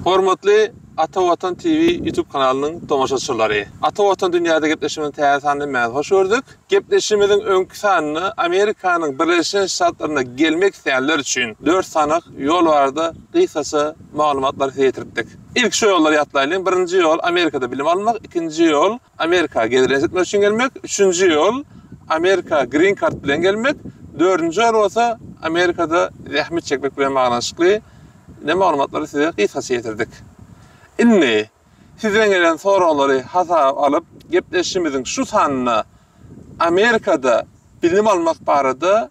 Hormatly Ata Watan TV YouTube kanalynyň tomaşaçylary! Ata Watan dünýäde gepleşigimiziň täze sanyny hemmäňizi hoş gördük. Gepleşigimiziň öňki sanynda Amerikanyň Birleşen Ştatlaryna gelmek isleýänler üçin dört sanak ýol barada gysgaça maglumatlary size ýetiripdik. Ilki şu ýollary ýatlaýlyň, birinji ýol Amerikada bilim almak, ikinji ýol Amerika gezelenç etmek üçin gelmek, üçünji ýol Amerika green card bilen gelmek, dördünji ýol bolsa Amerikada zähmet çekmek bilen baglanyşykly ne maglumatlary size gysgaça ýetirdik. Indi sizden gelen soraglary hasaba alyp, gepleşigimiziň şu sanynda Amerikada bilim almak barada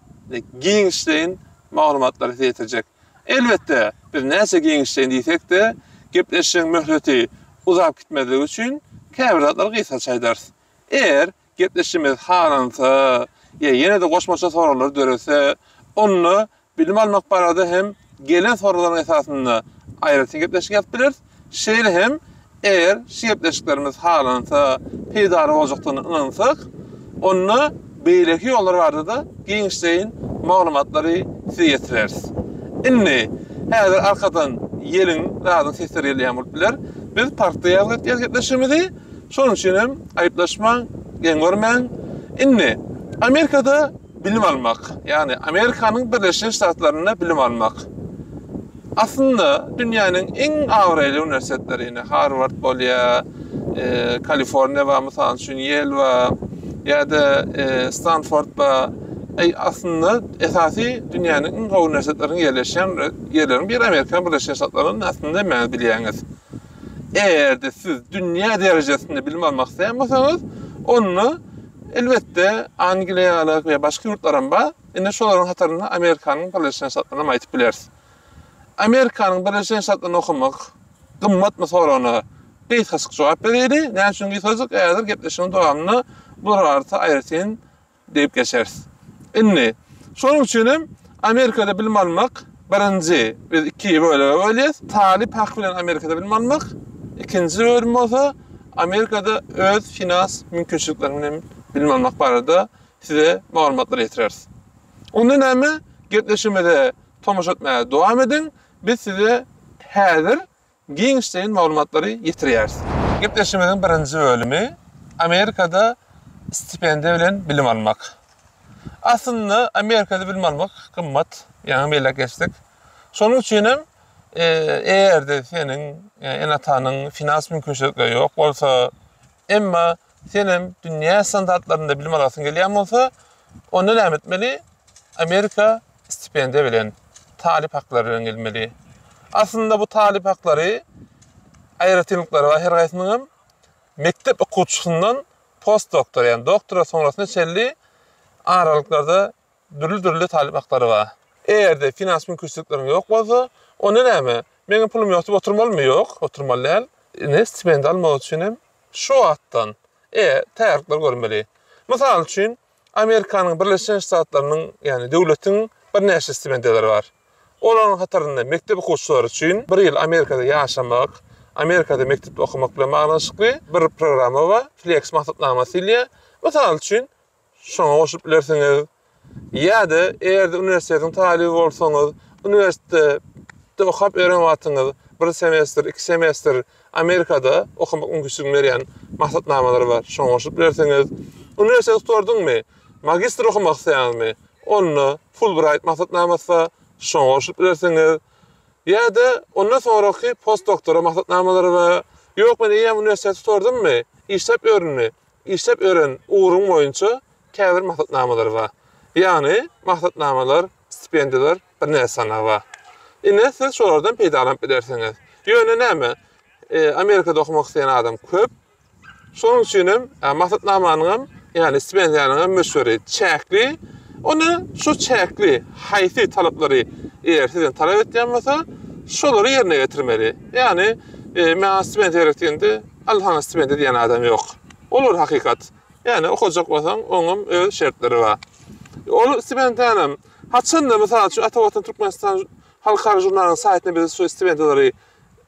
giňişleýin maglumatlary size ýetirjek. Elbetde, biz näçe giňişleýin diýsek-de, gepleşigiň möhleti uzap gitmezligi üçin käbir zatlary gysgaça aýdarys. Eger gepleşigimiz halansa ýa ýene-de goşmaça soraglar dörese, onda bilim almak barada hem gelen soraglaryň esasynda aýratyn gepleşik ýazyp bileris. Şeýle hem eger şu gepleşiklerimiz halansa, peýdaly boljakdygyna ynansak, onda beýleki ýollar barada-da giňişleýin maglumatlary size ýetireris. Indi, häzir arkadan ýeliň, zadyň sesleri gelýän bolup biler. Biz parkda ýazgy etýäris gepleşigimizi. Şonuň üçin hem aýyplaşmaň, geň görmäň. Indi, Amerikada bilim almak, ýagny Amerikanyň Birleşen Ştatlarynda bilim almak. Aslynda dünýäniň iň abraýly uniwersitetleri, ine Harward bolýar, Kaliforniýa bar, mysal üçin, Ýel bar, ýa-da Stanford bar. Eý, aslynda esasy dünýäniň iň gowy uniwersitetleriniň ýerleşýän ýerleriniň biri Amerikanyň Birleşen Ştatlarynyň aslynda hemmäňiz bilýäňiz. Eger-de siz dünýä derejesinde bilim almak isleýän bolsaňyz, onda elbetde Angliýa ýaly we başga ýurtlaram bar. Indi şolaryň hatarynda Amerikanyň Birleşen Ştatlaryny hem aýdyp bileris. Amerikanyň Birleşen Ştatlarynda okamak gymmatmy soragyna gysgajyk jogap bereýli. Näme üçin gysgajyk? Häzir gepleşigiň dowamynda bular barada aýratyn diýip geçeris. Indi, şonuň üçin hem Amerikada bilim almak birinji, biz iki bölege bölýäs. Talyp haky bilen Amerikada bilim almak, ikinji bölüm bolsa Amerikada öz finans mümkinçilikleriň bilen bilim almak barada size maglumatlar ýetireris. Onda näme, gepleşigimize tomaşa etmäge dowam ediň. Biz size häzir giňişleýin maglumatlary ýetirýäris. Gepleşigimiziň birinji bölümi Amerikada stipendiýa bilen bilim almak. Aslynda Amerikada bilim almak gymmat, ýaňy belläp geçdik. Şonuň üçin hem eger-de seniň ene-atanyň finans mümkinçilikleri ýok bolsa, emma senem dünýä standartlarynda bilim alasyň gelýän bolsa, onda näme etmeli? Amerika stipendiýa bilen, talyp haklary bilen gelmeli. Aslynda bu talyp haklary aýratynlyklary bar her haýsynyň hem. Mekdep okuwçysyndan postdoktor, ýagny doktora soňrasyna çenli aralyklarda dürli-dürli talyp haklary bar. Eger-de finans mümkinçilikleriň ýok bolsa, onda näme? Meniň pulum ýok diýip oturmalymy? Ýok, oturmaly däl. Ine, stipendiýa almak üçin hem şu wagtdan e, taýýarlyklar görmeli. Mysal üçin, Amerikanyň Birleşen Ştatlarynyň, ýagny döwletiň birnäçe stipendiýalary bar. Olaryň hatarynda mekdep okuwçylary üçin bir ýyl Amerikada ýaşamak, Amerikada mekdepde okamak bilen baglanyşykly bir programma bar, Flex maksatnamasy diýilýär. Mysal üçin, şoňa goşulyp bilersiňiz. Ýa-da eger-de uniwersitetiň talyby bolsaňyz, uniwersitetde okap ýören wagtyňyz bir semestr, iki semestr Amerikada okamak mümkinçiligini berýän maksatnamalar bar. Şoňa goşulyp bilersiňiz. Uniwersitet gutardyňmy? Magistr okamak isleýäňizmi? Onda Fulbright maksatnamasy bar. Şoňa goşulyp bilersiňiz. Ýa-da ondan soňraky postdoktora maksatnamalary bar. Ýok, men eýýäm uniwersitet gutardymmy? Işläp ýörünmi? Işläp ýören ugruň boýunça käbir maksatnamalar bar. Ýagny maksatnamalar, stipendiýalar birnäçe sany bar. Ine, siz şolardan peýdalanyp bilersiňiz. Ýöne näme, Amerikada okamak isleýän adam köp. Şonuň üçin hem maksatnamanyň hem, ýagny stipendiýanyň hem möçberi çäkli. Onda şu çäkli haýsy talaplary eger sizden talap etýän bolsa, şolary ýerine getirmeli. Ýagny, maňa stipendiýa gerek diýende, al saňa stipendiýa diýen adam ýok. Ol bir hakykat. Ýagny okajak bolsaň, oňam öz şertleri bar. Ol stipendiýanam haçanda, mysal üçin, Ata Watan Türkmenistan halkara žurnalynyň saýtyna biz şu stipendiýalary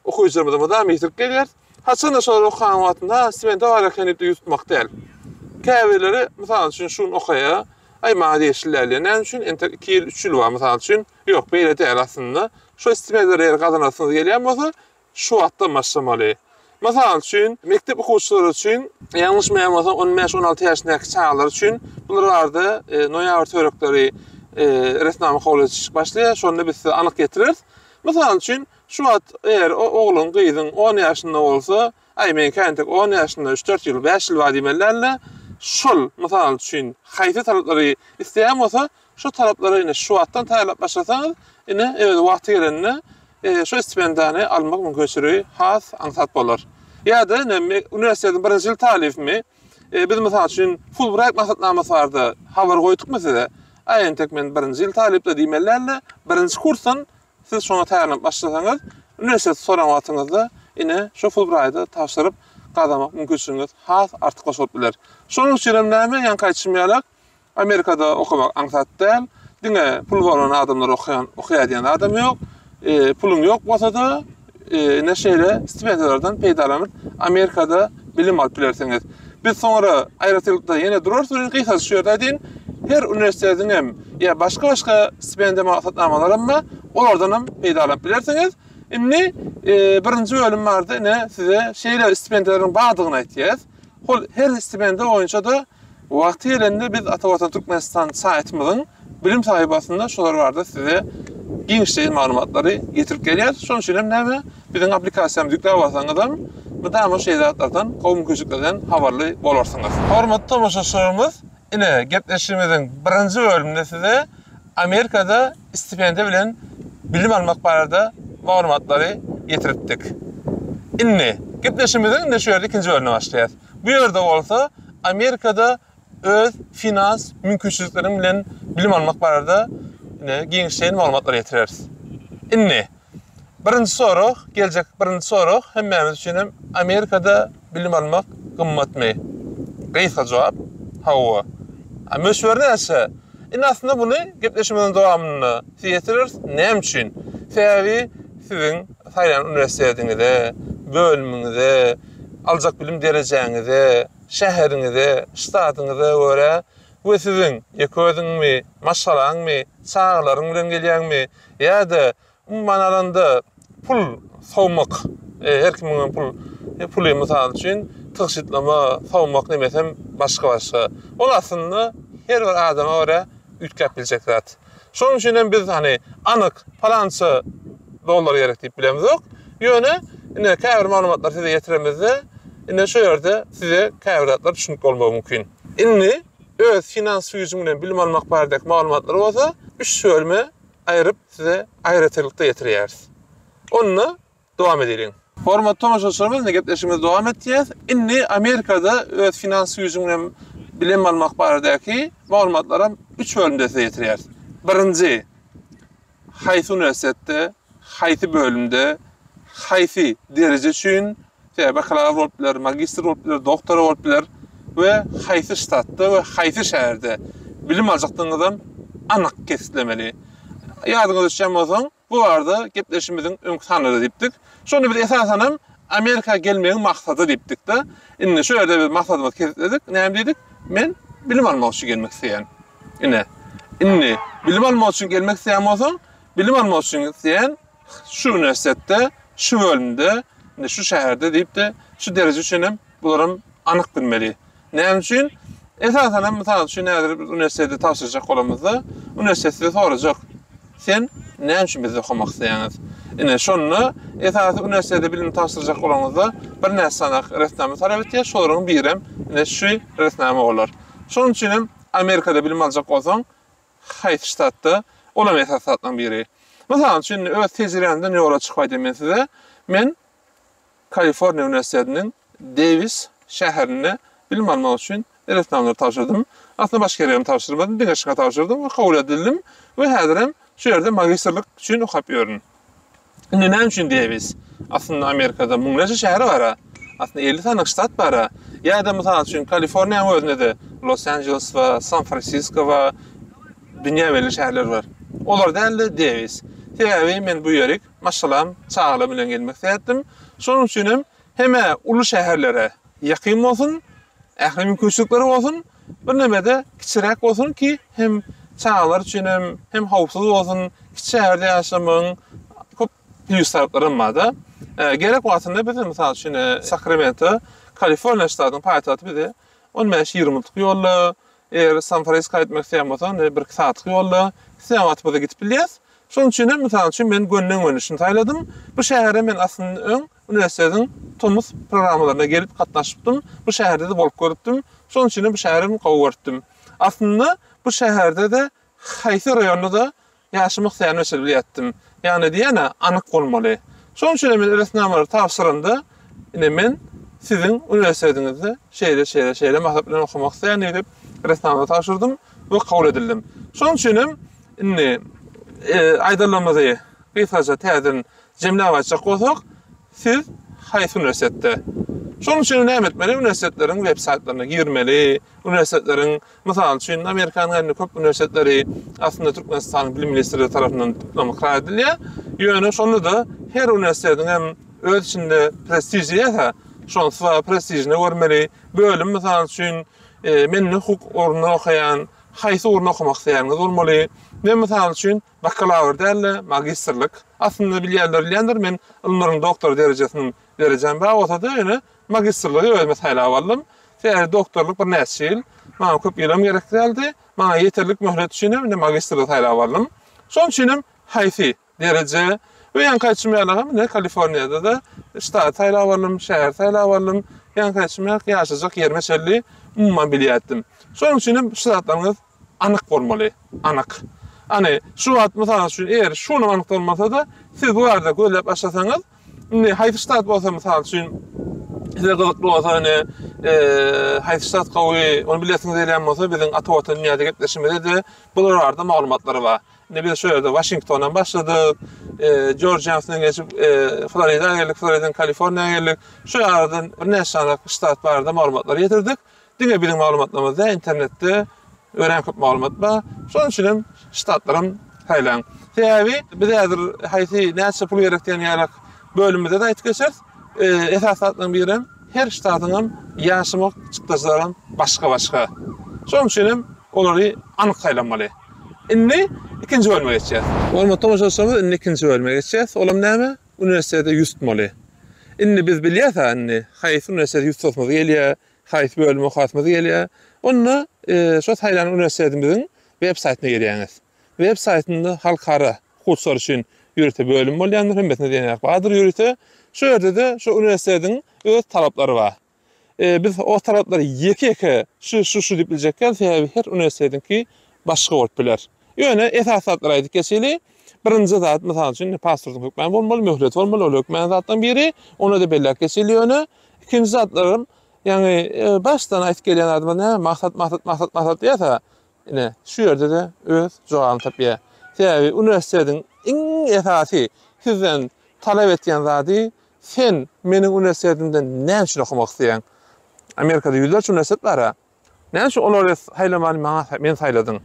okyjylarymyza mydama ýetirip gelýäris. Haçanda şolary okan wagtynda, ha, stipendiýa bar eken diýip ýüz tutmak däl. Käbirleri, mysal üçin, şu gün okaýar, aý, maňa degişli däl diýýär. Näme üçin? Entek iki ýyl, üç ýyl bar, mysal üçin. Ýok, beýle däl aslynda. Şol stipendiýalary eger gazanasyňyz gelýän bolsa, şu wagtdan başlamaly. Mysal üçin, mekdep okuwçylary üçin, ýalňyşmaýan bolsam, on bäş, on alty ýaşyndaky çagalar üçin bular barada noýabr töwerekleri resminama kabul ediş başlaýar. Şonda biz size anyk ýetireris. Mysal üçin, şu wagt eger ogluň, gyzyň on ýaşynda bolsa, aý, meňki entek on ýaşynda, üç-dört ýyl, bäş ýyl bar diýmeli däl-de, şol, mysal üçin, haýsy talaplary isleýän bolsa, Şu talaplary ine şu wagtdan taýýarlap başlasaňyz, ine öz wagty gelende şu stipendiýany almak mümkinçiligi has aňsat bolar. Ýa-da ine uniwersitetiň birinji ýyl talybymy, biz mysal üçin Fulbright maksatnamasy barada habar goýdukmy size? Aý entek men birinji ýyl talypda diýmeli däl-de, birinji kursdan siz şoňa taýýarlanyp başlasaňyz, uniwersiteti soran wagtyňyzda ine şu Fulbrighty tabşyryp gazanmak mümkinçiligiňiz has artykmaç bolup biler. Şonuň üçin hem näme, ýaňky aýdyşym ýalak, Amerikada okamak aňsat däl. Diňe pul bolan adamlar okaýan, okaýar diýen adam ýok. Puluň ýok bolsa-da, ine şeýle stipendiýalardan peýdalanyp, Amerikada bilim alyp bilersiňiz. Biz soňra aýratynlykda ýene durarys, ýöne gysgaça şu ýerde aýdaýyn, her uniwersitetiň hem ýa başga-başga stipendiýa maksatnamalaram bar, olardan hem peýdalanyp bilersiňiz. Indi birinji bölüm barada ine size şeýle stipendiýalaryň bardygyny aýtýas. Hol her stipendiýa boýunça-da Wagty gelende biz Ata Watan Türkmenistan saýtymyzyň bilim sahypasynda şolar barada size giňişleýin maglumatlary ýetirip gelýäris. Şonuň üçin hem näme biziň applikasiýamyzy ýükläp alsaňyzam mydama şeýle zatlardan, gowy mümkinçiliklerden habarly bolarsyňyz. Hormatly tomaşaçylarymyz, ine gepleşigimiziň birinji bölüminde size Amerikada stipendiýa bilen bilim almak barada maglumatlary ýetiripdik. Indi gepleşigimiziň indi şu ýerde ikinji bölümine başlaýarys. Bu ýerde bolsa Amerikada öz finans mümkinçilikleriň bilen bilim almak barada ine giňişleýin maglumatlar ýetireris. Indi birinji sorag, geljek birinji sorag hemmämiz üçin hem Amerikada bilim almak gymmatmy? Gysga jogap, hawa. A möçberi näçe? Indi aslynda muny gepleşigimiziň dowamynda size ýetireris. Näme üçin? Sebäbi siziň saýlan uniwersitetiňize, bölümiňize, aljak bilim derejäňize, şäheriňize, ştatyňyza görä we siziň ýeke özüňmi, maşgalaňmy, çagalaryň bilen gelýäňmi ýa-da umuman alanda pul sowmak, her kimiň pul puly mysal üçin tygşytlama, sowmak nemesem başga-başga. Ol aslynda her bir adama görä üýtgäp biljek zat. Şonuň üçin hem biz hany anyk palança dollar gerek diýip bilemizok. Ýöne ine käbir maglumatlary size ýetiremizde ine şu ýerde size käbir zatlar düşünip bolmagy mümkin. Indi öz finans güýjüň bilen bilim almak baradaky maglumatlary bolsa üç bölüme aýryp size aýratynlykda ýetirýäris. Onda Dowam edeliň. Hormatly tomaşaçylarymyz, indi gepleşigimizi dowam etýäs. Indi Amerikada öz finans güýjüň bilen bilim almak baradaky maglumatlaram üç bölümde size ýetirýäris. Birinji, haýsy uniwersitetde, haýsy bölümde, haýsy dereje üçin, sebäbi bakalawr bolup biler, magistr bolup biler, doktora bolup biler we haýsy ştatda we haýsy şäherde bilim aljakdygyňyzam anyk kesgitlemeli. Ýadyňyza düşýän bolsaň, Bu barada gepleşimiziň öňki sanynda diýipdik. Şonda biz esasanam Amerika gelmegiň maksady diýipdik-de. Indi şu ýerde biz maksadymyzy kesgitledik. Näme diýdik? Men bilim almak üçin gelmek isleýän. Ine, indi bilim almak üçin gelmek isleýän bolsaň, bilim almak üçin isleýän şu uniwersitetde, şu bölümde, indi şu şäherde diýip-de, şu dereje üçin hem bularam anyk bilmeli. Näme üçin? Esasan hem, mysal üçin, häzir biz uniwersitete tabşyrjak bolamyzda, uniwersitet size sorajak, Sen näme üçin bizde okamak isleýäňiz? Ine, şonda esasy uniwersitete bilim tabşyrjak bolanyňyzda birnäçe sany resminama talap etýär, şolaryň birem ine şu resminama bolar. Şonuň üçin hem Amerikada bilim aljak bolsaň, haýsy ştatda, olam esasy zatlaryň biri. Mysal üçin, indi öz tejribämden ýola çykyp aýdaýyn men size, men Kaliforniýa uniwersitetiniň Dewis şäherinde bilim almak üçin resminamalary tabşyrdym. Aslynda başga ýere hem tabşyrmadym, diňe şuňa tabşyrdym we kabul edildim we häzirem şu ýerde magistrlik üçin okap ýörün. Indi näme üçin Dewis? Aslynda Amerikada müňlerçe şäher bar-a. Aslynda 50 sany ştat bar-a. Ýa-da mysal üçin Kaliforniýanyň özünde-de Los-Anjeles bar, San-Fransisko bar, dünýä belli şäherler bar. Olar däl-de Dewis. Sebäbi men bu ýerik Maşgalam, çagalar bilen gelmek isleýärdim. Şonuň üçin hem hem-ä uly şäherlere ýakyn bolsun, ähli mümkinçilikleri bolsun, birneme-de kiçiräk bolsun ki, hem çagalar üçin hem, hem howpsuz bolsun. Kiçi şäherde ýaşamagyň köp plýus taraplary hem bar-da. Gerek wagtynda biz, mysal üçin, Sakramento, Kaliforniýa ştatynyň paýtagty bize on bäş-ýigrimi minutlyk ýolda, eger San-Fransisko gitmek isleýän bolsaň, indi bir-iki sagatlyk ýolda, isleýän wagtymyzda gidip bilýäs. Şonuň üçin hem, mysal üçin, men gönden-göni şuny saýladym. Bu şähere men aslynda öň uniwersitetiň tomus programmalaryna gelip gatnaşypdym. Bu şäherde-de bolup görüpdim. Şonuň üçin hem bu şäherem gowy görüpdim. Aslynda bu şäherde-de haýsy raýonda-da ýaşamak isleýänimi meçel bilýärdim. Ýagny diýýän-ä, anyk bolmaly. Şonuň üçin hem men resminamalary tabşyranda, ine men siziň uniwersitetiňizde şeýle, şeýle, şeýle maksat bilen okamak isleýän diýip resminamalary tabşyrdym we kabul edildim. Şonuň üçin hem indi aýdanlarymyzy gysgaça täzeden jemläp aýtjak bolsak, siz haýsy uniwersitetde? Şonuň üçin näme etmeli? Uniwersitetleriň web saýtlaryna girmeli, uniwersitetleriň, mysal üçin, Amerikanyň indi köp uniwersitetleri aslynda Türkmenistanyň Bilim ministrligi tarapyndan diplom ykrar edilýär. Ýöne şonda-da her uniwersitetiň hem öz içinde prestiži ýa-da şonsuz prestižini görmeli. Bölüm, mysal üçin, men indi hukuk ugrunda okaýan, haýsy ugrunda okamak isleýäniňiz bolmaly. Men, mysal üçin, Bakalawr däl-de, magistrlik. Aslynda bilýänler bilýändir, men ylymlaryň doktory derejesiniň derejäm bar bolsa-da, ýöne magistrligi özüme saýlap aldym. Sebäbi doktorlyk birnäçe ýyl, maňa köp ýylam gerek däldi. Maňa ýeterlik möhlet üçin hem indi magistrligi saýlap aldym. Şonuň üçin hem haýsy dereje we ýaňky aýdyşym ýaly hem indi Kaliforniýada-da ştaty saýlap aldym, şäheri saýlap aldym. Ýaňky aýdyşym ýaly ýaşajak ýerime çenli umuman bilýärdim. Şonuň üçin hem şu zatlaryňyz anyk bolmaly. Anyk. Hany, şu wagt mysal üçin, eger şunam anyk bolmasa-da, siz bu barada gözläp başlasaňyz, indi haýsy ştat bolsa, mysal üçin, size gyzykly bolsa, ine, haýsy ştat gowy, ony bilesiňiz gelýän bolsa, biziň Ata Watan dünýäde gepleşigimizde-de bular barada maglumatlar bar. Indi biz şu ýerde Waşingtondan başladyk, Jorjiýanyň üstünden geçip, Florida geldik, Floridadan Kaliforniýa geldik. Şu aradan birnäçe sany ştat barada maglumatlary ýetirdik. Diňe biziň maglumatlarymyz däl, internetde örän köp maglumat bar. Şonuň üçin hem ştatlaram saýlaň. Sebäbi biz häzir haýsy näçe pul gerek diýen ýaly bölümimizde-de aýtyp geçeris. Esasy zatlaryň biri hem her ştatyň hem ýaşamak çykdajylaram başga-başga. Şonuň üçin hem olary anyk saýlamaly. Indi ikinji bölüme geçýäs. Hormatly tomaşaçylarymyz, indi ikinji bölüme geçýäs. Olam näme? Uniwersitete ýüz tutmaly. Indi biz bilýäs-ä indi haýsy uniwersitete ýüz tutasymyz gelýär, haýsy bölümi okasymyz gelýär. Onda şo saýlan uniwersitetimiziň web saýtyna girýäňiz. Web saýtynda halkara okuwçylar üçin ýörite bölüm bolýandyr, hemmesinde diýen ýaly bardyr ýörite. Şo ýerde-de şo uniwersitetiň öz talaplary bar. Biz o taraplary ýeke-ýeke şu, şu, şu diýip biljek däl, sebäbi her uniwersitetiňki başga bolup biler. Ýöne esasy zatlary aýdyp geçeli. Birinji zat, mysal üçin, pasportyň hökmany bolmaly, möhleti bolmaly, ol hökmany zatlaryň biri. Ony-da belläp geçeli ýöne. Ikinji zatlaram, ýagny başdan aýdyp gelýän zadymyz näme? Maksat, maksat, maksat, maksat diýýäs-ä. Ine, şu ýerde-de öz jogabyny tapýar. Sebäbi uniwersitetiň iň esasy sizden talap etýän zady Sen meniň uniwersitetimde näme üçin okamak isleýäň? Amerikada ýüzlerçe uniwersitet bar-a. Näme üçin olary saýlamany maňa meni saýladyň?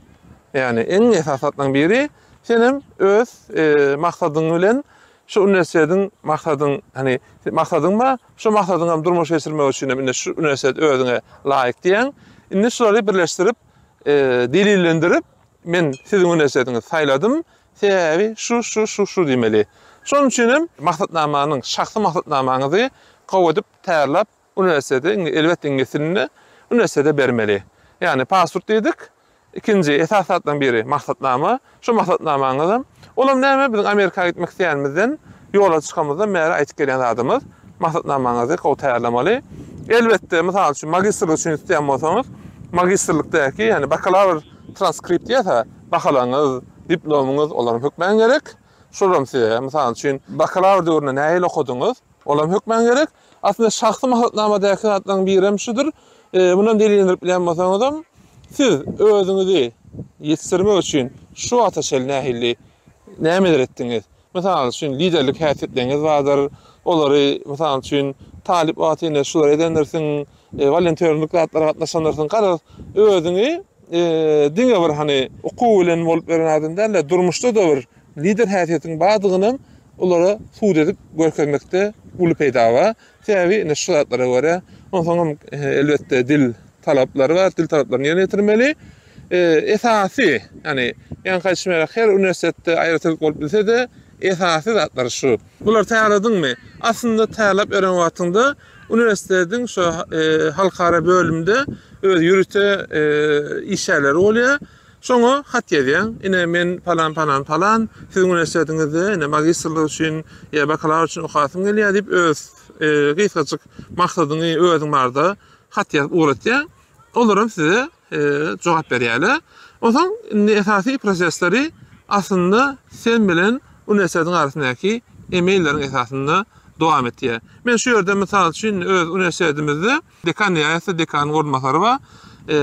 Ýagny iň esasy zatlaryň biri senem öz maksadyň bilen şu uniwersitetiň maksadyň, hany maksadyň bar, şu maksadyňy hem durmuşa geçirmek üçin hem indi şu uniwersitet özüňe laýyk diýýäň. Indi şulary birleşdirip, delillendirip men siziň uniwersitetiňizi saýladym, Sebäbi şu, şu, şu, şu diýmeli. Şonuň üçin hem maksatnamanyň, şahsy maksatnamaňyzy gowy edip taýýarlap uniwersitete, elbetde iňlis dilinde uniwersitete bermeli. Ýagny pasport diýdik. Ikinji esasy zatlaryň biri maksatnama. Şu maksatnamaňyzam, olam näme biziň Amerika gitmek isleýänimizden, ýola çykamyzdan bäri aýtyp gelýän zadymyz, maksatnamaňyzy gowy taýýarlamaly. Elbetde, mysal üçin, magistrlik üçin isleýän bolsaňyz, magistrlikdäki, ýagny bakalawr transkript diýýäs-ä, bahalaryňyz, diplomyňyz, olaram hökmän gerek. Şolam size, mysal üçin, bakalawr döwründe nähili okadyňyz, olam hökmän gerek. Aslynda şahsy maksatnamadaky zatlaryň birem şudur. Mundan delillendirip bilýän bolsaňyzam, siz özüňizi ýetişdirmek üçin şu wagta çenli nähili nämeler etdiňiz? Mysal üçin, liderlik häsiýetleriňiz bardyr. Olary, mysal üçin, talyp wagty ine şulary edendirsiň, Wolontýorlyk zatlara gatnaşanlarsyň. Garaz, özüňi diňe bir hany okuw bilen bolup beren adam däl-de, durmuşda-da bir lider häsiýetiň bardygynam olara subut edip görkezmekde uly peýda bar. Sebäbi ine şu zatlara görä, onsoňam elbetde dil talaplary bar, dil talaplaryny ýerine ýetirmeli. Esasy, ýagny ýaňky aýdyşym ýaly her uniwersitetde aýratynlyk bolup bilse-de, esasy zatlar şu. Bulary taýýarladyňmy? Aslynda taýýarlap ýören wagtyňda uniwersitetiň şu halkara bölüminde öz ýörite işgärleri bolýar. Şoňa hat ýazýaň. Ine men palan palan palan siziň uniwersitetiňizde ine magistrlik üçin ýa bakalawr üçin okasym gelýär diýip öz gysgajyk maksadyňy özüň barada hat ýazyp ugratýaň. Olaram size jogap berýärler. Onsoň indi esasy prosesleri aslynda sen bilen uniwersitetiň arasyndaky e-mailleriň esasynda dowam etýär. Men şu ýerde mysal üçin öz uniwersitetimizde dekan diýäýse dekanyň orunbasary bar,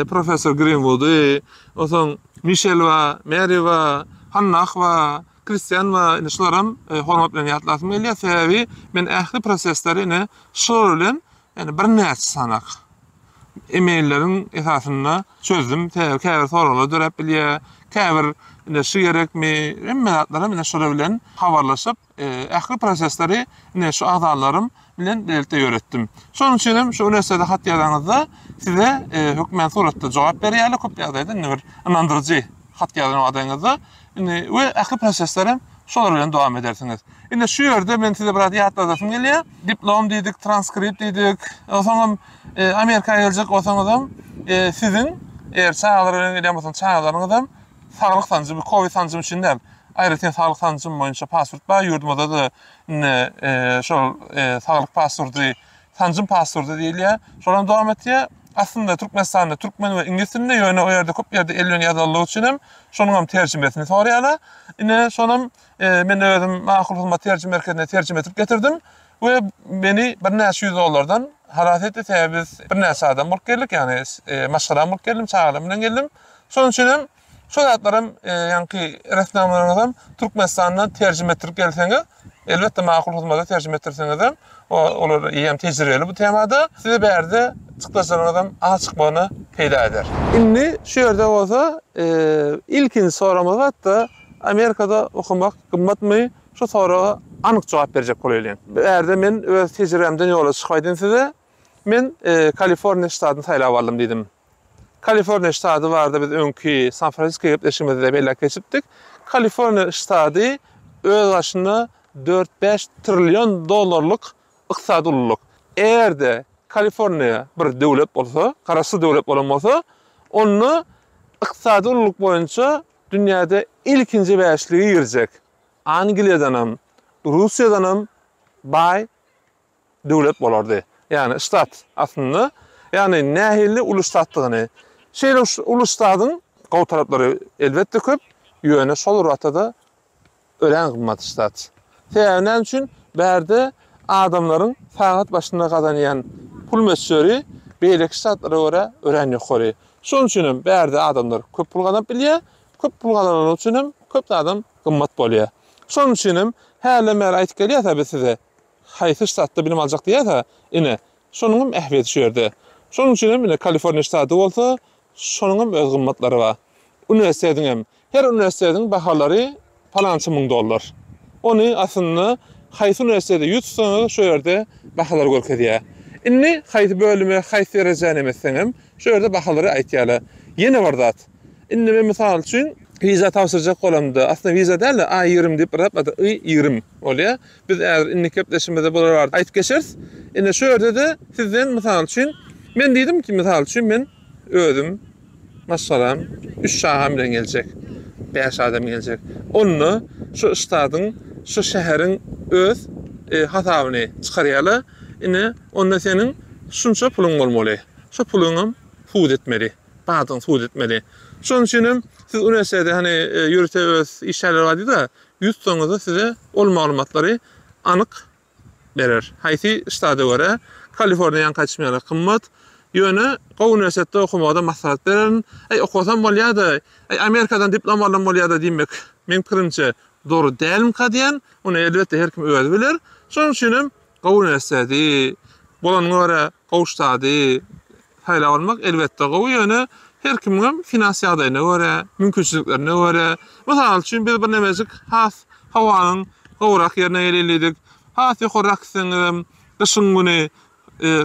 professor Grinwudy, onsoň Mişel bar, Meri bar, Hannah bar, Kristian bar, indi şularam hormat bilen ýatlasym gelýär. Sebäbi men ähli prosesleri ine şular bilen ýani birnäçe sanak e-mailleriň esasynda çözdüm. Sebäbi käbir soraglar döräp bilýär. Käbir ine şu gerekmi, hemme zatlaram ine şular bilen habarlaşyp, ähli prosesleri ine şu agzalarym bilen bilelikde ýöretdim. Şonuň üçin hem şu uniwersitete hat ýazaňyzda size hökmän suratda jogap berýärler. Köp ýagdaýda indi bir ynandyryjy hat ýazan wagtyňyzda indi we ähli proseslerem şolar bilen dowam edersiňiz. Indi şu ýerde men size biraz ýatladasym gelýär. Diplom diýdik, transkript diýdik. Onsoňam Amerika geljek bolsaňyzam siziň eger çagalar bilen gelýän bolsaňyz çagalaryňyzam saglyk sanjymy, covid sanjymy üçin däl. Aýratyn saglyk sanjymy boýunça pasport bar. Ýurdumyzda-da indi şol saglyk pasporty, sanjym pasporty diýilýär. Şolam dowam etýär. Aslynda Türkmenistanda türkmen we iňlis dilinde, ýöne o ýerde köp ýerde el bilen ýazylanlygy üçin hem şonuň hem terjimesini soraýarlar. Ine, şonam men özüm Makul Hyzmat terjime merkezine terjime etip getirdim we meni birnäçe ýüz dollardan halas etdi. Sebäbi biz birnäçe adam bolup geldik, ýagny maşgalam bolup geldim, çagalarym bilen geldim. Şonuň üçin hem şo zatlaram ýaňky resminamalaryňyzam Türkmenistandan terjime etdirip gelseňiz, elbetde Makul Hyzmata terjime etdirseňizem, olar eýýäm tejribeli bu temada, size bärde çykdajylaryňyzam az çykmagyna peýda eder. Indi şu ýerde bolsa ilkinji soragymyz hatda Amerikada okamak gymmatmy? Şu soraga anyk jogap berjek bolaýlyň. Bärde men öz tejribämden ýola çykyp aýdyn size. Men Kaliforniýa ştatyny saýlap aldym diýdim. Kaliforniýa ştaty barada biz öňki San Fransisko gepleşigimizde belläp geçipdik. Kaliforniýa ştaty öz başyna dört-bäş trillion dollarlyk ykdysady ululyk. Eger-de Kaliforniýa bir döwlet bolsa, garaşsyz döwlet bolan bolsa, onda ykdysady ululyk boýunça dünýäde ilkinji bäşlige girjek. Angliýadanam, Russiýadanam baý döwlet bolardy. Ýagny ştat aslynda, ýagny nähili uly ştatdygyny. Şeýle uly ştatyň gowy taraplary elbetde köp, ýöne şol bir wagtda-da örän gymmat ştat. Sebäbi näme üçin? Bärde adamlaryň sagat başyna gazanýan pul möçberi beýleki ştatlara görä örän ýokary. Şonuň üçin hem bärde adamlar köp pul gazanyp bilýär. Köp pul gazanany üçin hem köp zadam gymmat bolýar. Şonuň üçin hem hälden bäri aýtyp gelýäs-ä biz size, haýsy ştatda bilim aljak diýýäs-ä, ine, şonuň hem ähmiýeti şu ýerde. Şonuň üçin hem ine Kaliforniýa ştaty bolsa, şonuň hem öz gymmatlary bar. Uniwersitetiň hem, her uniwersitetiň bahalary palança müň dollar. Ony aslynda haýsy uniwersitete ýüz tutsaňyz şo ýerde bahalary görkezýär. Indi haýsy bölüme, haýsy derejä neme etseňem, şo ýerde bahalary aýtýarlar. Ýene bir zat, Indi men mysal üçin wiza tabşyrjak bolamda, aslynda wiza däl-de A 20 diýip bir zat bar-da, I 20 bolýar. Biz häzir indiki gepleşigimizde bular barada aýtyp geçeris. Indi şu ýerde-de sizden mysal üçin men diýdim ki, mysal üçin men özüm, maşgalam, üç çagam bilen geljek, bäş adam geljek. Onda şu ştatyň, şu şäheriň öz hasabyny çykarýarlar. Ine, onda seniň şunça puluň bolmaly. Şu puluňam subut etmeli. Badyňy subut etmeli. Şonuň üçin hem siz uniwersitete hany ýörite öz işgärleri bar diýdi-de, ýüz tutsaňyzda size ol maglumatlary anyk berer. Haýsy ştada görä, Kaliforniýa ýaňky aýdyşym ýaly gymmat. Ýöne gowy uniwersitetde okamagy-da maslahat bererin. Äý okasam bolýa-da, äý Amerikadan diplom alsam bolýa-da diýmek, meň pikirimçe, dogry dälmika diýen. Ony elbetde her kim özi biler. Şonuň üçin hem gowy uniwersiteti, bolanyna görä gowy ştady Saýlap almak elbetde gowy, ýöne her kimiňem finans ýagdaýyna görä, mümkinçiliklerine görä. Mysal üçin, biz birnemejik has howanyň gowurak ýerine geleli diýdik. Has ýokarrak gitseňizem, gyşyň güni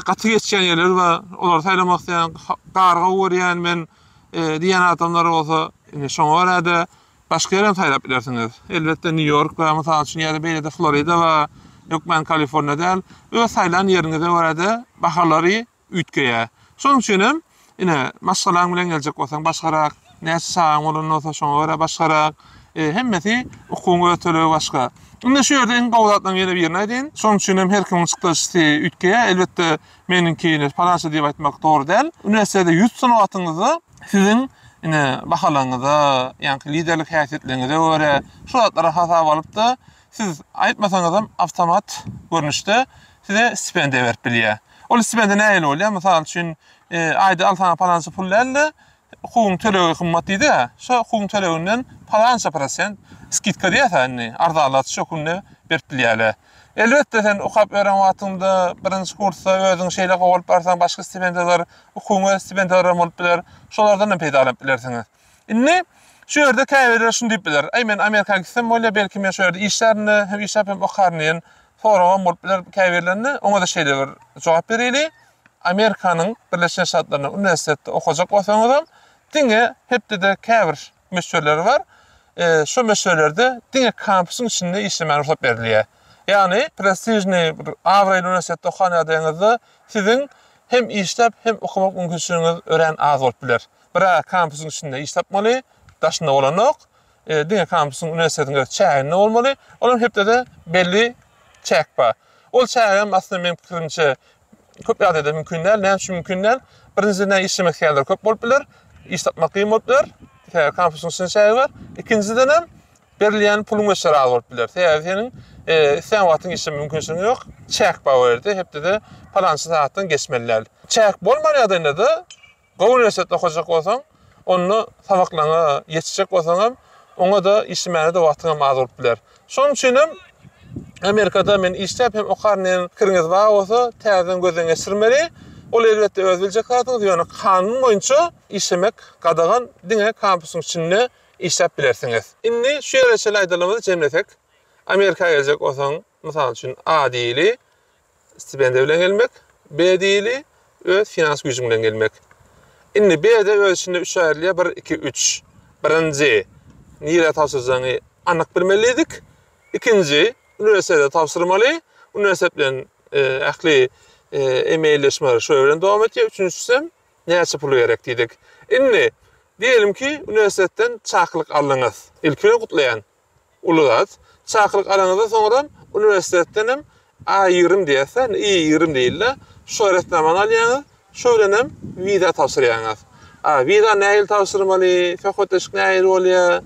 gaty geçýän ýerler bar, olary saýlamak isleýän, gary gowy görýän men diýen adamlar bolsa, indi şoňa görä-de başga ýerem saýlap bilersiňiz. Elbetde, Nýu-Ýork bar, mysal üçin, ýa-da beýlede Florida bar. Hökman Kaliforniýa däl. Öz saýlan ýeriňize görä-de bahalary üýtgeýär. Şonuň üçin hem, ine, maşgalaň bilen geljek bolsaň başgarak, näçe çagaň bolan bolsa şoňa görä başgarak. Hemmesi okuwyň öz tölegi başga. Indi şu ýerde iň gowy zatlaryň ýene birini aýdaýyn. Şonuň üçin hem her kimiň çykdajysy üýtgeýär. Elbetde, meniňki ine palança diýip aýtmak dogry däl. Uniwersitete 100 tutan wagtyňyzda siziň ine bahalaryňyza, ýaňky liderlik häsiýetleriňize görä şu zatlary hasaba alyp-da, siz aýtmasaňyzam awtomat görnüşde size stipendiýa berip bilýär. Ol stipendiýa nähili bolýar? Mysal üçin, aýda al saňa palança pul däl-de, okuwyň tölegi gymmat diýdi-ä, şo okuwyň töleginden palança prosent skidka diýýäs-ä indi, arzanlatyş hökmünde berip bilýärler. Elbetde, sen okap ýören wagtyňda birinji kursda özüň şeýle gowy alyp barsaň, başga stipendiýalar, okuwyň öz stipendiýalary hem bolup biler, şolardan hem peýdalanyp bilersiňiz. Indi şu ýerde käbirleri şuny diýip biler, Aý, men Amerika gitsem bolýar, belki men şo ýerde işlärin-de, hem işläp hem okaryn diýen soragam bolup biler käbirlerinde. Oňa-da şeýle bir jogap bereli. Amerikanyň Birleşen Ştatlarynda uniwersitetde okajak bolsaňyzam, diňe hepdede käbir möçberleri bar. Şo möçberlerde diňe kampusyň içinde işlemäge rugsat berilýär. Ýagny prestižnyý bir abraýly uniwersitetde okan ýagdaýyňyzda siziň hem işläp, hem okamak mümkinçiligiňiz örän az bolup biler. Bir-ä kampusyň içinde iş tapmaly, daşynda bolanok. Diňe kampusyň, uniwersitetiň öz çäginde bolmaly. Olam hepdede belli çäk bar. Ol çägem aslynda meň pikirimçe köp ýagdaýda mümkin däl. Näme üçin mümkin däl? Birinjiden işlemek isleýänler köp bolup biler. Iş tapmak kyn bolup biler. Sebäbi kampusyň içinde çägi bar. Ikinjidenem berilýän puluň möçberi az bolup biler. Sebäbi seniň islän wagtyň işleme mümkinçiligiň ýok. Çäk bar o ýerde. Hepdede palança sagatdan geçmeli däl. Çäk bolman ýagdaýynda-da Gowy uniwersitetde okajak bolsaň, onda sabaklaryňa ýetişjek bolsaňam, oňa-da işlemäne-de wagtyňam az bolup biler. Şonuň üçin hem Amerikada men işläp hem okaryn diýen pikiriňiz bar bolsa, täzeden gözden geçirmeli. Ol elbetde öz biljek zadyňyz, ýöne kanun boýunça işlemek gadagan, diňe kampusyň içinde işläp bilersiňiz. Indi şu ýere çenli aýdanlarymyzy jemlesek, Amerika geljek bolsaň, mysal üçin, A diýeli, Stipendiýa bilen gelmek, B diýili, öz finans güýjüň bilen gelmek. Indi B-de öz içinde üç aýrylýar, bir, iki, üç. Birinji, nirä tabşyrjagyňy anyk bilmelidik. Ikinji, uniwersitete tabşyrmaly. Uniwersitet bilen ähli e-mailleşmeler şo bilen dowam etýär. Üçünjisem, näçe pul gerek diýdik. Indi, diýelim ki, uniwersitetden çakylyk aldyňyz. Ilki bilen gutlaýan. Uly zat. Çakylyk alanyňyzdan soňram uniwersitetden hem A 20 diýerse, I 20 diýildi. Şo resminamany alýaňyz, şo bilen hem wiza tabşyrýaňyz. A wiza nähili tabşyrmaly, söhbetdeşlik nähili bolýar,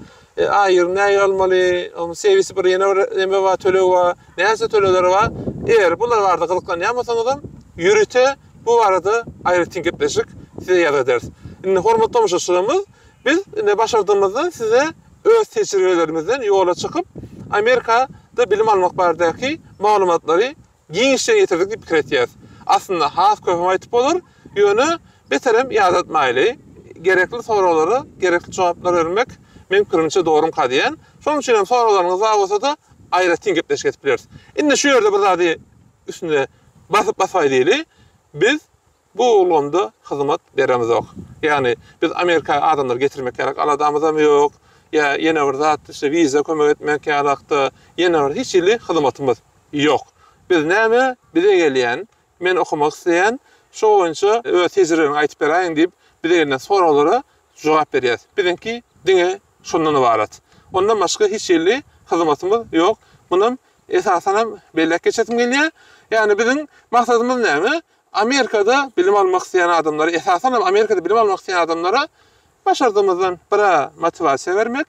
A 20 nähili almaly, onuň serwisi bir ýene bir neme bar, töleg bar, näçe tölegleri bar. Eger bular barada gyzyklanýan bolsaňyzam, ýörite bu barada aýratyn gepleşik size ýazgy ederis. Indi hormatly tomaşaçylarymyz, biz indi başardygymyzdan size öz tejribelerimizden ýola çykyp, Amerikada bilim almak baradaky maglumatlary giňişden ýetirdik diýip pikir etýäris. Aslynda has köpem aýtyp bolar, ýöne beterem ýadatmaýly. Gerekli soraglara gerekli jogaplar bermek meň pikirimçe dogrumka diýýän. Şonuň üçin hem soraglaryňyz bar bolsa-da aýratyn gepleşik edip bileris. Indi şu ýerde bir zady üstünde basyp-basyp aýdaýly. Biz Bu ulgamda hyzmat beremizok. Ýagny biz Amerika adamlary getirmek ýalak aladamyzam ýok. Ýa ýene bir zat işte wiza kömek etmek ýalakda ýene bir hiç hili hyzmatymyz ýok. Biz näme bize gelýän men okamak isleýän şo boýunça öz tejribeňi aýtyp beräýiň diýip bize gelýän soraglara jogap berýäs. Biziňki diňe şondan ybarat. Ondan başga hiç hili hyzmatymyz ýok. Munam esasanam belläp geçesim gelýär. Ýagny biziň maksadymyz näme? Amerikada bilim almak isleýän adamlara, esasan hem Amerikada bilim almak isleýän adamlara başardygymyzdan bir-ä motiwasiýa bermek.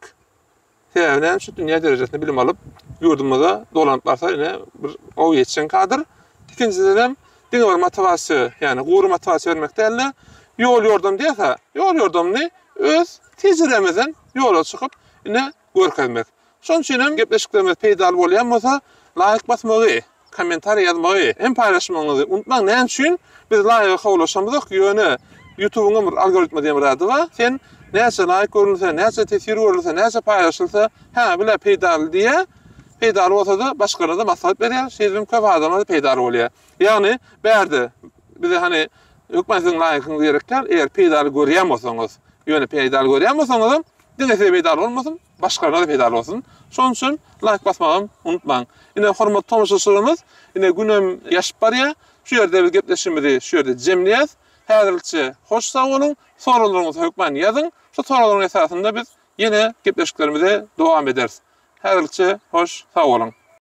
Sebäbi näme üçin dünýä derejesinde bilim alyp, ýurdumyza dolanyp barsa ine bir gowy ýetişen kadr. Ikinjiden hem diňe bir motiwasiýa, ýagny gury motiwasiýa bermek däl-de, ýol-ýordam diýýäs-ä, ýol-ýordamyny öz tejribemizden ýola çykyp, ine görkezmek. Şonuň üçin hem gepleşiklerimiz peýdaly bolýan bolsa, laýk basmagy, kommentariý ýazmagy hem paýlaşmagyňyzy unutmaň. Näme üçin? Biz laýga howlaşamyzok, ýöne YouTube'yň hem bir algoritmi diýen bir zady bar. Sen näçe laýk görülse, näçe teswir görülse, näçe paýlaşylsa, hä, bile peýdaly diýýär. Peýdaly bolsa-da başgalara-da maslahat berýär. Şeýdibem köp adama peýdaly bolýar. Ýagny bärde bize hany hökman siziň laýkyňyz gerek däl, eger peýdaly görýän bolsaňyz. Ýöne peýdaly görýän bolsaňyzam diňe size peýdaly bolmasyn. başgalara-da peýdaly bolsun. Şonuň üçin laýk basmagam unutmaň. Ine hormatly tomaşaçylarymyz, ine günem ýaşyp barýar. Şu ýerde biz gepleşigimizi şu ýerde jemleýäs. Häzirlikçe hoş sag boluň. Soraglaryňyzy hökman ýazyň. Şu soraglaryň esasynda biz ýene gepleşiklerimize dowam ederis. Häzirlikçe hoş sag boluň.